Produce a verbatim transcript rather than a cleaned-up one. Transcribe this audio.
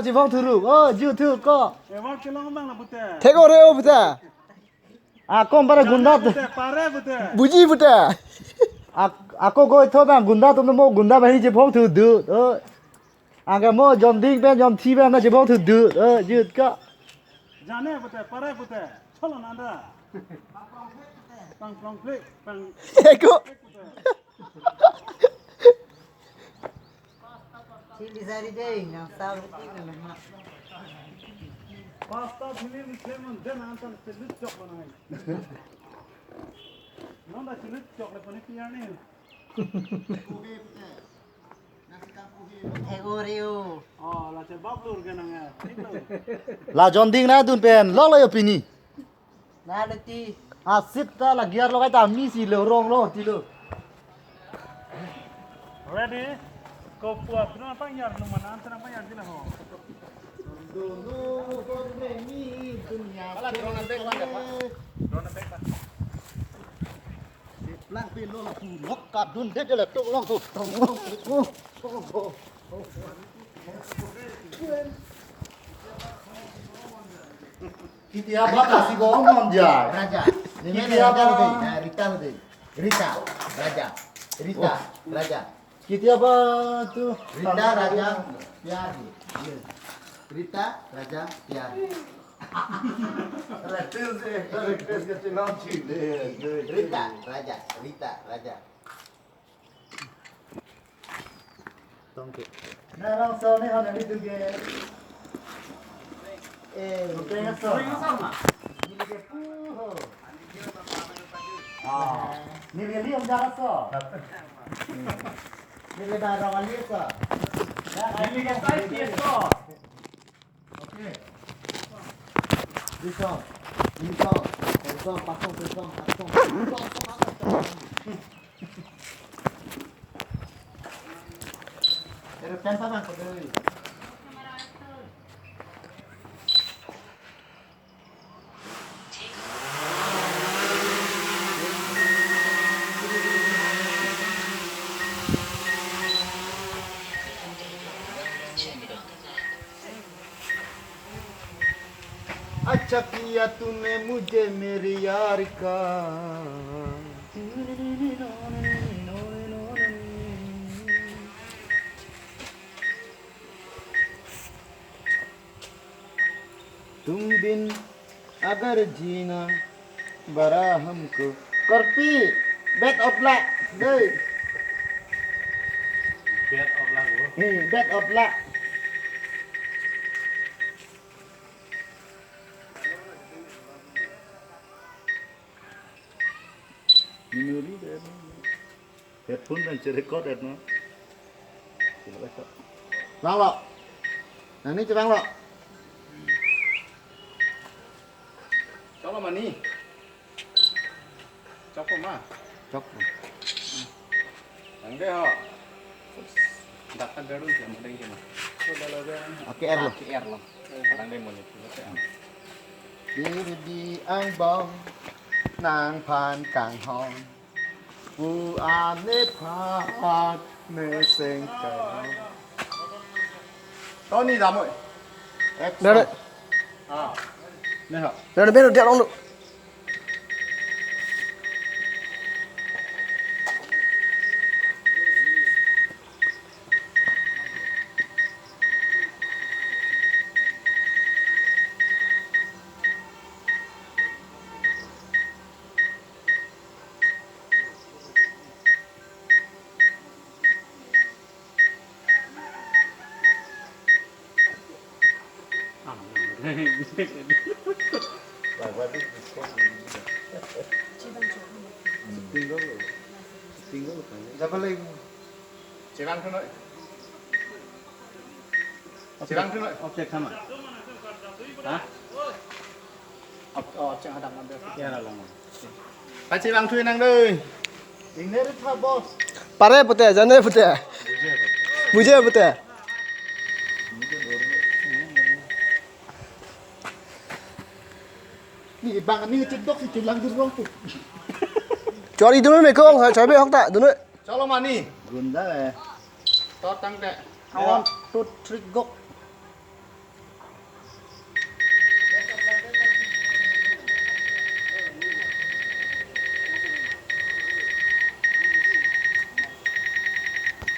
Chibong thuru. Oh, ju thu ko. Ewa kelong bang la pute. Thek ore o pute. Ako para gunda tu. Pute, pare pute. Buji pute. Ak-, ako goi tho bang gunda tu mo gunda bang chibong thu du. Oh. Angke mo jonding pen jonthi pen na chibong thu du. Oh, ju ko. Jane pute, pare pute. Cholo nanda. Pang prong plik, pang. Eko. Chili sari dei, nang sa berarti belum mak. Pasta chili ni klemon den antan chelut chok mana hai. Nonda chelut chok le pani piar ni. Ego reo. Oh, la che bab lur ke nang ya. La jonding na dun pen, lo lo yo pini. Nalati. Asit ta la gear lo kai ta mi si lo rong lo ti lo. Ready? Ko puas na pang yar no mana ansa pang yar dina ho. Dono ko me ni dunia. Ala drone ante ko ante pa. Drone ante pa. Lang pi lo la pu nok ka dun de de la tuk long tu. Tong long tu. Kiti apa kasi bohong mon jai? Raja. Kiti apa? Rita, Rita. Rita, Raja. Rita. Kiti apa tu? Rita, Raja. Pyar. Rita, Raja, Pyar. Rita, Raja. Rita, Raja. Tongke. Narong so ne hana ni tuge. Eh, peng so. Peng so ma. Ni ke pu ho. Ah, ni ke liom jara so. Ni ke darong ali so. Ni ke sai pie so. Oke. Bisa. Bisa. Bisa. Pasang, bisa. Pasang. Pasang. Pero tempa bang ko dei. अच्छा किया तूने मुझे मेरे यार का। तुम बिन अगर जीना बड़ा हमको। Korpi, bet otla, dei. Bet otla ko. Hmm, bet otla. Minuri dei. Headphone pen che-record et no. Vanglo. Nangning chevanglo. Choklo mani. Choklo ma. Chok. Nang dei ho. Dak kan darun jam deng jam. Oke, er lo. Oke, er lo. Nang dei monit. Diri di angbong nangphan kanghon. Pu ane phat ne sengkang. Tony damoi. Dare. Ah. Ne ha. Dare beno dia long lu. Jabalai. Chevang thu noi. Chevang thu noi. Object sama. Ha? Ob-, oh, object hadak ngambil. Ya, lah, lah. Pa chevang thu nang dei. Ingner tha boss. Pare pute, jane pute. Buje pute. Ni bang ni chedok si chulang jurong tu. Chori dunu ne kong, sa chabe hok ta dunu. Choklo mani. Gunda le. To tangte. One, two, three, go.